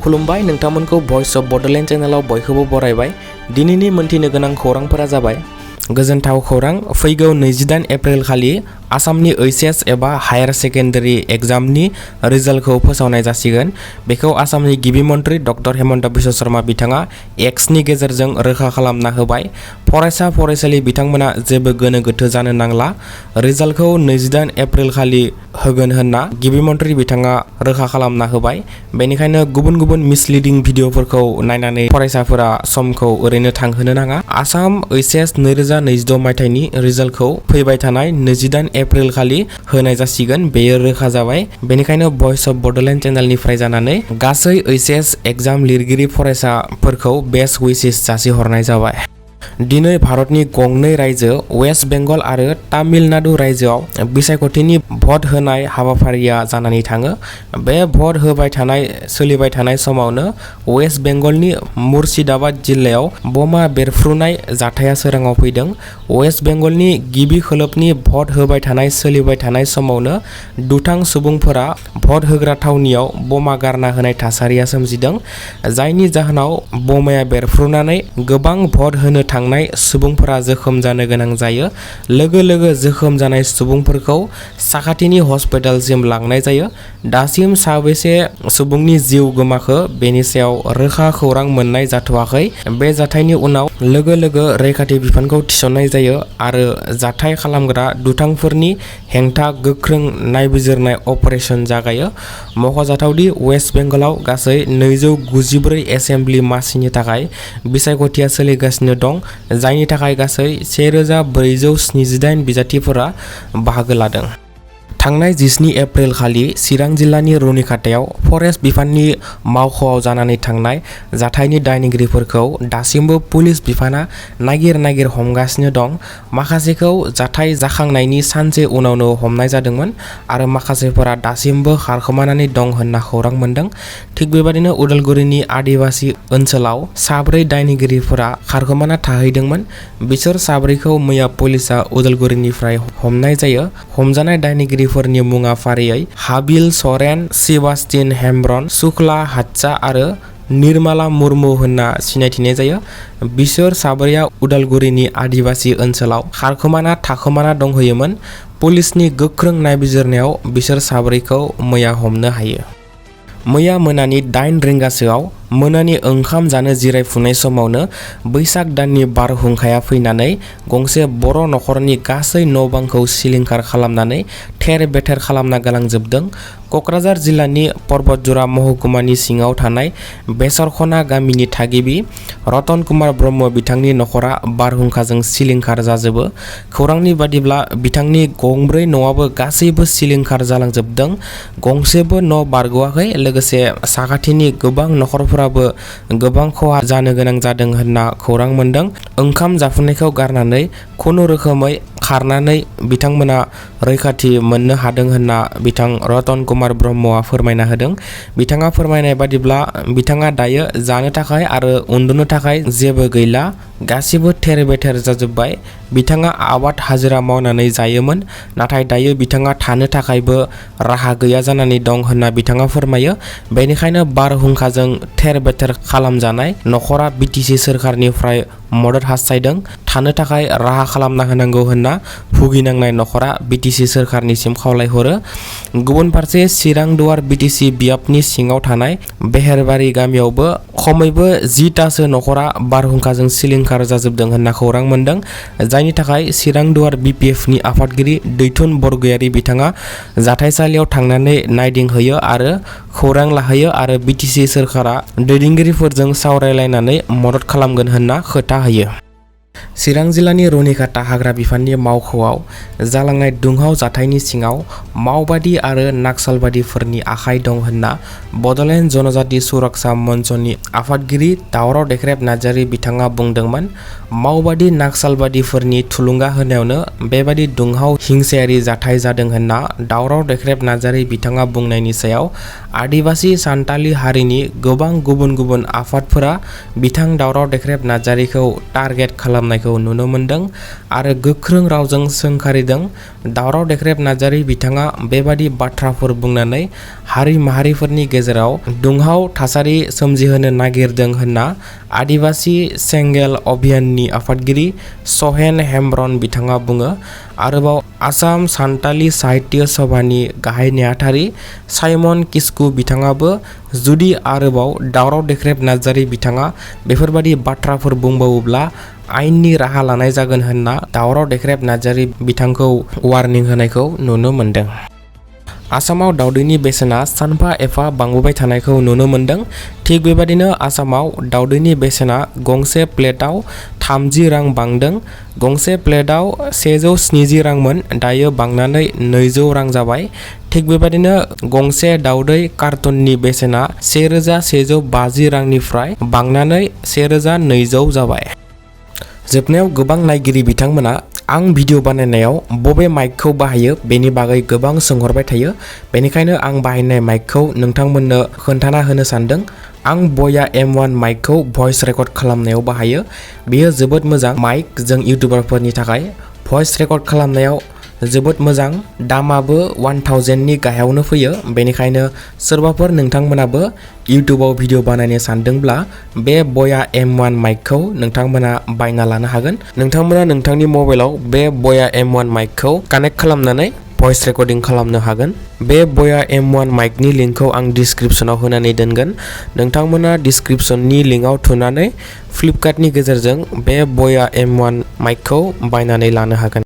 खुलुमबाय नोंथांमोनखौ voice of Bodoland चैनलाव बयखौबो बरायबाय। दिनैनि मोनथिनो गोनां खौरांफोरा जाबाय गोजोनथाव खौरां फैगौ 28 एप्रिल खालि आसामनि ओइचएस एबा हायर सेकेन्डारि एग्जामनि रिजाल्टखौ फोसावनाय जासिगोन। बेखौ आसामनि गिबि मन्त्रि डक्टर हेमन्त बिश्व शर्मा बिथाङा एक्सनि गेजेरजों रोखा खालामना होबाय। फरायसा फरायसालि बिथांमोना जेबो गोनो गोथो जानो नांला। रिजाल्टखौ 28 एप्रिल खालि होगोन होनना गिबि मन्त्रि बिथाङा रोखा खालामना होबाय। बेनिखायनो गुबुन गुबुन मिसलिडिं भिडिअफोरखौ नायनानै फरायसाफोरा समखौ ओरैनो थांहोनो नाङा। आसाम ओइचएस 2026 मायथाइनि रिजाल्टखौ फैबाय थानाय 28 एप्रिल खालि होनाय जासिगोन। बेयो रोखा जाबाय। बेनिखायनो भॉइस ऑफ बोडोलैंड चेनेलनिफ्राय जानानै गासै ओइचएस एग्जाम लिरगिरि फरायसाफोरखौ बेस्ट विशेस जासिहरनाय जाबाय। दिनै भारतनि गंनै रायजो वेस्ट बेंगल आरो तामिलनाडु रायजोआव बिसायख'थिनि भट होनाय हाबाफारिया जानानै थाङो। बे भट सोलिबाय थानाय समावनो वेस्ट बेंगलनि मुर्शिदाबाद जिल्लायाव बमा बेरफ्रुनाय जाथाया सोराङाव फैदों। वेस्ट बेंगलनि गिबि खोलोबनि भट सोलिबाय थानाय समावनो दुथां सुबुंफोरा भट होग्रा थावनियाव बमा गारना होनाय थासारिया सोमजिदों। जायनि जाहोनाव बमाया बेरफ्रुनानै गोबां भट होनो थांनाय सुबुंफोरा जोखोम जानो गोनां जायो। लोगो लोगो जोखोम जानाय सुबुंफोरखौ साखाथिनि हस्पिटालसिम लांनाय जायो। दासिम साबेसे सुबुंनि जिउ गोमाखो बेनि सायाव रोखा खौरां मोननाय जाथ'वाखै। बे जाथायनि उनाव लोगो लोगो रैखाथि बिफानखौ थिसननाय जायो आरो जाथाय खालामग्रा दुथांफोरनि हेंथा गोख्रों नायबिजिरनाय अपारेशन जागायो। मख'जाथावदि वेस्ट बेंगलाव गासै 294 एसेम्बलि मासिनि थाखाय बिसायख'थिया सोलिगासिनो दं। जायनि थाखाय गासै 1478 बिजाथिफोरा बाहागो लादों। थांनाय 17 एप्रिल खालि चिरां जिल्लानि रुनिखातायाव फरेस्ट बिफाननि मावख'आव जानानै थांनाय जाथायनि दायनिगिरिफोरखौ दासिमबो पुलिस बिफाना नागिर हमगासिनो दं। माखासेखौ जाथाय जाखांनायनि सानसे उनावनो हमनाय जादोंमोन आरो माखासेफोरा दासिमबो खारखोमानानै दं होनना खौरां मोन्दों। थिग बेबादिनो उदालगुरिनि आदिबासी ओनसोलाव 4 दायनिगिरिफोरा खारखोमाना थाहैदोंमोन। बिसोर 4खौ मैया पुलिसा उदालगुरिनिफ्राय हमनाय जायो। हमजानाय दायनिगिरिफोरनि मुङा फारियै हाबिल सरेन, सेबास्टिन हेम्ब्रन, शुक्ला हादसा आरो निर्मला मुर्मु होनना सिनायथिनाय जायो। बिसोर 4आ उदालगुरिनि आदिबासी ओनसोलाव थाखोमाना दंहैयोमोन। पुलिसनि गोख्रों नायबिजिरनायाव बिसोर 4खौ मैया हमनो हायो। मैया मोनानि 8 रिंगासोआव मोनानि ओंखाम जानो जिरायफुनाय समावनो बैसाग दाननि बारहुंखाया फैनानै गंसे बर' नखरनि गासै न'-बांखौ सिलिंखार खालामनानै थेर बेथेर खालामना गालांजोबदों। क'क्राझार जिल्लानि पर्बतजरा महकुमानि सिङाव थानाय बेसरखना गामिनि थागिबि रतन कुमार ब्रह्म बिथांनि नखरा बारहुंखाजों सिलिंखार जाजोबो। खौरांनि बादिब्ला बिथांनि गंब्रै न'आबो गासैबो सिलिंखार जालांजोबदों। गंसेबो न' बारग'वाखै। लोगोसे साखाथिनि गोबां नखरफोराबो गोबां खहा जानो गोनां जादों होनना खौरां मोन्दों। ओंखाम जाफुनायखौ गारनानै खुनु रोखोमै खारनानै बिथांमोना रैखाथि मोननो हादों होनना बिथां रतन कुमार ब्रह्मआ फोरमायना होदों। बिथाङा फोरमायनाय बादिब्ला बिथाङा दायो जानो थाखाय आरो उन्दुनो थाखाय जेबो गैला। गासिबो थेर बेथेर जाजोब्बाय। बिथाङा आबाद हाजिरा मावनानै जायोमोन। नाथाय दायो बिथाङा थानो थाखायबो राहा गैया जानानै दं होनना बिथाङा फोरमायो। बेनिखायनो बारहुंखाजों थेर बेथेर खालामजानाय नखरा BTC सोरखारनिफ्राय मदद हास्थायदों। थानो थाखाय राहा खालामना होनांगौ होनना भुगिनांनाय नखरा BTC सोरखारनिसिम खावलायहरो। गुबुन फारसे चिरां दुवार BTC बियाबनि सिङाव थानाय बेहेरबारि गामियावबो खमैबो 10तासो नखरा बारहुंखाजों सिलिंखार जाजोबदों होनना खौरां मोन्दों। जायनि थाखाय चिरां दुवार BPFनि आफादगिरि दैथुन बरगयारि बिथाङा जाथायसालियाव थांनानै नायदिंहैयो आरो खौरां लाहैयो आरो BTC सोरखारा दैदेनगिरिफोरजों सावरायलायनानै मदद खालामगोन होनना खोथा होयो। चिरां जिल्लानि रुनिखाता हाग्रा बिफाननि मावख'आव जालांनाय दुंहाव जाथायनि सिङाव मावबादि आरो नाक्सालबादिफोरनि आखाइ दं होनना बड'लेण्ड जनजाति सुरक्षा मन्चनि आफादगिरि दावराव देख्रेब नार्जारी बिथाङा बुंदोंमोन। मावबादि नाक्सालबादिफोरनि थुलुंगा होनायावनो बेबादि दुंहाव हिंसायारि जाथाय जादों होनना दावराव देख्रेब नार्जारी बिथाङा बुंनायनि सायाव आदिबासी सान्थालि हारिनि गोबां गुबुन गुबुन आफादफोरा बिथां दावराव देख्रेब नार्जारीखौ टारगेट खालाम खालामनायखौ नुनो मोनदों आरो गोख्रों रावजों सोंखारिदों। दावराव देख्रेब नार्जारी बिथाङा बेबादि बाथ्राफोर बुंनानै हारि माहारिफोरनि गेजेराव दुंहाव थासारि सोमजिहोनो नागिरदों होनना आदिबासी सेंगेल अभियाननि आफादगिरि सहेन हेम्ब्रन बिथाङा बुङो। आरोबाव आसाम सान्ताली साहित्य सभानि गाहाय नेहाथारि साइमन किस्कु बिथाङाबो जुदि आरोबाव दावराव देख्रेब नार्जारी बिथाङा बेफोरबादि बाथ्राफोर बुंबावोब्ला आयेननि राहा लानाय जागोन होनना दावराव देख्रेब नार्जारी बिथांखौ वार्निं होनायखौ नुनो मोनदों। आसामाव दावदैनि बेसेना सानफा एफा बांबोबाय थानायखौ नुनो मोनदों। थिग बेबादिनो आसामाव दावदैनि बेसेना गंसे प्लेटाव 30 रां बांदों। गंसे प्लेटाव 170 रांमोन, दायो बांनानै 200 रां जाबाय। थिग बेबादिनो गंसे दावदै कार्टननि बेसेना 1150 रांनिफ्राय बांनानै 1200 जाबाय। जोबनायाव गोबां नायगिरि बिथांमोना आं भिडिअ बानायनायाव बबे माइकखौ बाहायो बेनि बागै गोबां सोंहरबाय थायो। बेनिखायनो आं बाहायनाय माइकखौ नोंथांमोननो खोन्थाना होनो सानदों। आं बया M1 माइकखौ भइस रेकर्ड खालामनायाव बाहायो। बेयो जोबोद मोजां माइक जों इउटुबारफोरनि थाखाय भइस रेकर्ड खालामनायाव जोबोद मोजां। दामाबो 1000 नि गाहायावनो फैयो। बेनिखायनो सोरबाफोर नोंथांमोनाबो इउटुबाव भिडिअ बानायनो सानदोंब्ला बे बया M1 माइकखौ नोंथांमोना बायना लानो हागोन। नोंथांमोना नोंथांनि मबाइलाव बे बया M1 माइकखौ कानेक्ट खालामनानै भइस रेकर्डिं खालामनो हागोन। बे बया M1 माइकनि लिंकखौ आं डिसक्रिप्शनाव होनानै दोनगोन। नोंथांमोना डिसक्रिप्शननि लिंकआव थुनानै फ्लिपकार्टनि गेजेरजों बे बया M1 माइकखौ बायनानै लानो हागोन।